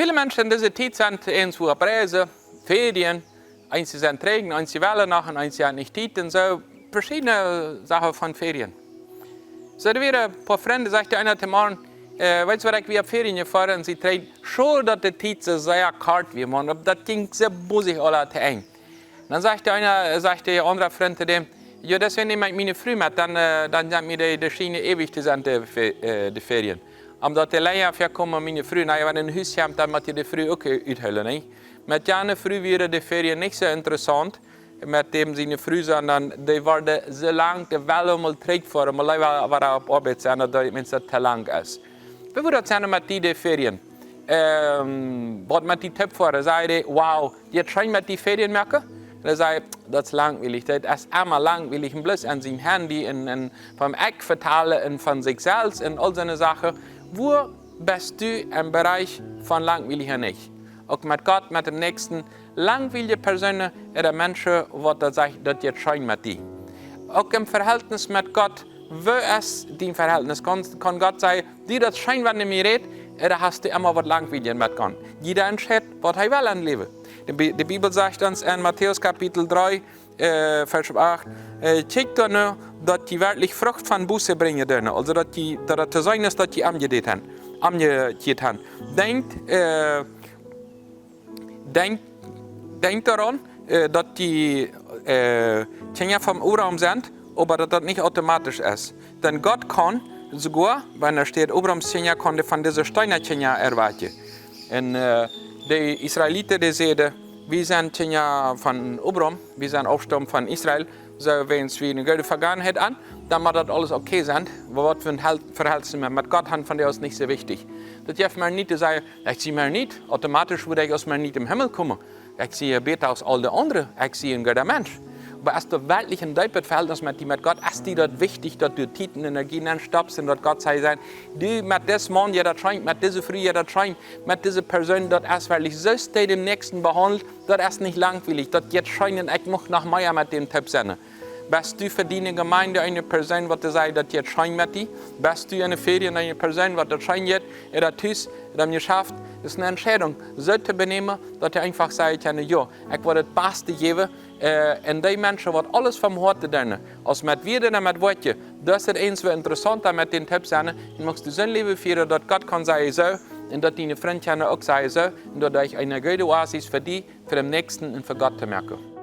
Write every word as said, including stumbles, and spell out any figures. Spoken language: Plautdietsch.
Väle Menschen en dise Tiet sent irjentwua opp Reise, Ferien, eenje sent trigj, eenje wellen noch, un eenje han nich Tiet un soo, veschiedne Sachen von Ferien. Soo, doa wieren een poa Frind, sajcht eena to Morjen, äh, weetst waut, ekj wia opp Ferien jefoaren, un see trigj, schod daut de Tiet soo sea kort wia, Maun, daut jinkj soo busy aula to Enj. Dan sajcht eena, sajcht de aundra Frind to däm, jo, deswäajen nemm ekj miene Fru met, dan, äh, dan sent mie de, de Schienen eewich to sennen, de Fe-, äh, de Ferien. Omdaut de lenja väakomen, miene Fru, na jo, wan en Hus kjemt, dan mott je de Fru uk, äh, uthoolen, nich? Met jane Fru wieren de Ferien nich soo interessaunt, met däm siene Fru, sonda dee worden soo lang, dee wellen mol trigj foaren, mol leewa wada opp Oabeit sennen, daut daut meist to lang es. Woo wudd daut sennen met die, de Ferien? Ähm, waut met die toop foaren? Säd dee, wow, daut es scheen met die Ferien moaken? Un dan säd, daut es langwielich, daut es emma langwielich, un bloos aun sien Handy un, un von ekj vetalen un von sikj selfst un aul soone Sachen. Wua best du em Bereich von langwielicha nich? Uk met Gott, met däm Näakjsten, langwieliche Persoonen ooda Menschen, waut daut sajcht, daut es scheen met die. Uk em Verhältnis met Gott, woo es dien Verhältnis? Kaun, kaun Gott sajen, die, daut es scheen, wan du met mie rätst, ooda hast du emma waut Langwielijet met Gott? Jieda entscheit, waut hee well em Läwen. De Bi-, de Bibel sajcht ons en Matäus Kapitel dree, äh, Varsch acht, äh, kjikjt doano, daut jie werkjlich Frucht von Buße brinjen doonen. Aulsoo daut jie, daut et to seenen es, daut jie omjedeit han, omjekjieet han. Denkjt, äh, denkjt, denkjt doaraun, äh, daut jie, äh, Kjinja von Abraham sent, oba daut daut nich automatisch es. Dan Gott kaun soogoa, wan doa steit, Abrahams Kjinja, kaun dee von dise Steena Kjinja erwakjen. Un, äh, de Israeliten, dee säden, wie sent Kjinja von Abraham, wie sent Aufstam von Israel, soo, wan wie eene goode Vegangenheit han, dan mott daut aules okay sennen, oba waut fa een Hel-, Verhältnis met, met Gott han, von dee es nich soo wichtich. Daut jeft mie nich to sajen, ekj sie Mennonit, automatisch wudd ekj aus Mennonit em Himmel komen. Ekj sie bäta aus aul de aundre, ekj sie een gooda Mensch. Oba es daut werkjlich een deepet Verhältnis met die, met Gott, es die daut wichtich, daut du Tiet un Energie nenstoppst un daut Gott saj sajen, du, met dis Maun, jo, daut schient, met dise Fru, jo, daut schient, met dise Persoon, daut es werkjlich soo, aus dee dän Näakjsten behaundelt, daut es nich langwielich, daut jeit scheen un ekj mucht noch mea met dän toop sennen. Best du fa diene Jemeent eene Persoon, waut sajcht, daut jeit scheen met die? Best du enne Ferien eene Persoon, waut daut schient, ooda tus, ooda em Jeschaft? Daut es eene Entscheidunk, soo to benämen, daut du eefach sajen kaust, jo, ekj woa daut baste jäwen, äh, un dee Menschen, waut aules vom Hoaten doonen, aus met Wieed un met Wieed, daut es eent, waut interessaunt, met dän toop sennen, un muchst du soon Läwen fieren, daut Gott kaun sajen soo, un daut diene Frind kjennen uk sajen soo, un daut es eene goode Basis fa die, fa dän Näakjsten un fa Gott to moaken.